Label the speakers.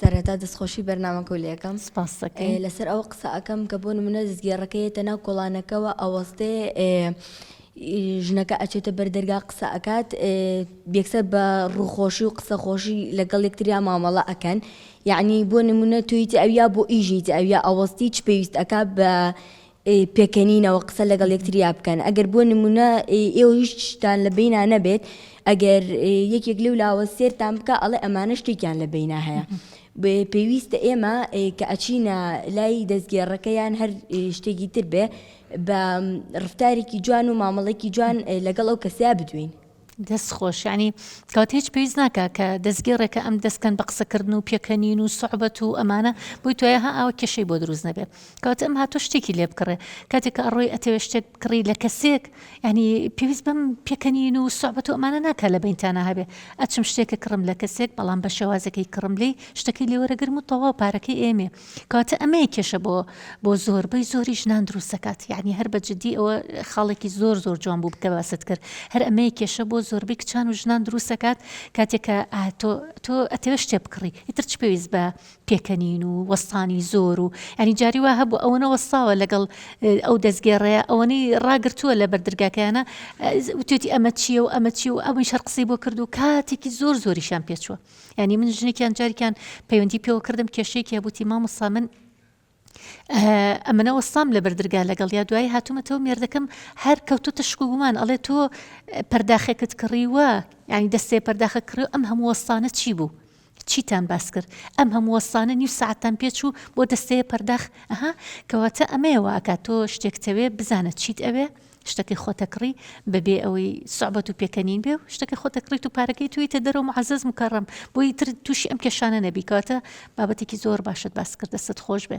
Speaker 1: سەرەتا دەستخۆشی بەرنامەکەو لێ ئەکەم.
Speaker 2: سپاست دەکەین.
Speaker 1: لەسەر ئەوە قسە ئەکەم کە بۆ نمونە دەستگێڕەکە یەتە ناو کۆڵانەکەوە ئەوەستێ ژنەکە ئەچێتە بەر دەرگا قسە ئەکات یەکسەر بە ڕووخۆشی و قسە خۆشی لەگەڵ یەکتریا مامەڵە ئەکەن یەعنی بۆ نمونە تۆیتە ئەویا بۆ ئیشیتە ئەویا ئەوەستی چ پێویست ئەکا بە پێکەنینەوە قسە لەگەڵ یەکتریا بکەن ئەگەر بۆ نمونە ئێوە هیچتان لە بەینا نەبێت ئەگەر یەکێک لەو لاوە سێرتان بکە ئەڵێ ئەمانە شتێکیان لە بەینا هەیە پێویستە ئێمە کە ئەچینە لای دەستگێڕەکە یان هەر شتێکی تر بێ بە ڕفتارێکی جوان و مامەڵێکی جوان لەگەڵ ئەو کەسەیا بدوێین.
Speaker 2: دەست خۆش یانی کەواتە هیچ پێویست ناکا کە دەستگێڕێکە ئەم دەستکەن بە قسەکردن و پێکەنین و سوعبەت و ئەمانە بۆی توایە ها ئاوە کێشەی بۆ دروست نەبێ کەواتە ئەم هاتۆ شتێکی لێ بکڕێ کاتێک کە ئەڕۆی ئەتەوێ شتێک بکڕی لە کەسێک یانی پێویست بەم پێکەنین و سوعبەت و ئەمانە ناکا لە بەینتانا هەبێ ئەچم شتێکە کڕم لە کەسێک بەڵام بە شێوازەکەی کڕم لێی شتەکەی لێ وەرەگرم و تەواو پارەکەی ئێمێ کەواتە ئەمەیە کێشە بۆ بۆ زۆربەی زۆری ژنان دروست دەکات یعنی هەر بە جدی ئەوە خاڵێکی زۆر زۆر جوان بوو کە باست کرد هەر ئەمەیە کێشە بۆ زۆربەی کچان و ژنان دروست دەکات کاتێک کە تۆ تۆ ئەتەوێ شتێ بکڕی ئیتر چ پێویست بە پێکەنین و وەستانی زۆر و ینی جاری وا هەبوو ئەوەنە وەستاوە لەگەڵ ئەو دەستگێڕەیە ئەوەنەی ڕاگرتووە لە بەردرگاکەیانە وتێتی ئەمە چییە و ئەمە چی و ئەمەی شەر قسەی بۆ کرد و کاتێکی زۆر زۆریشیان پێچووە یانی من ژنێکیان جارکیان پەیوەندی پێوە کردم کێشەیەکی هەبووتی مامۆستا من ئەمنە وەستام لە بەردرگا لەگەڵ یا دوایی هاتوومەتەوە مێردەکەم هەر کەوتوتە شک و گومان ئەڵێ تۆ پەرداخێکت کڕیوە یعنی دەستێ پەرداخە کڕی ئەم هەموو وەستانە چی بوو چیتان باس کرد ئەم هەموو وەستانە نیو ساعتان پێچوو بۆ دەستەیە پەرداخ ئەها کەواتە ئەمەیە واکات تۆ شتێک تەوێ بزانە چیت ئەوێ شتەکەی خۆت ئەکڕی بەبێ ئەوەی سوعبەت و پێکەنین بێ و شتەکەی خۆت ئەکڕیت و پارەکەی تویتە دەرەوە معزز مکەڕەم بۆی تر تووشی ئەم کێشانە نەبی کەواتە بابەتێکی زۆر باشت باس کرد دەستت خۆش بێ.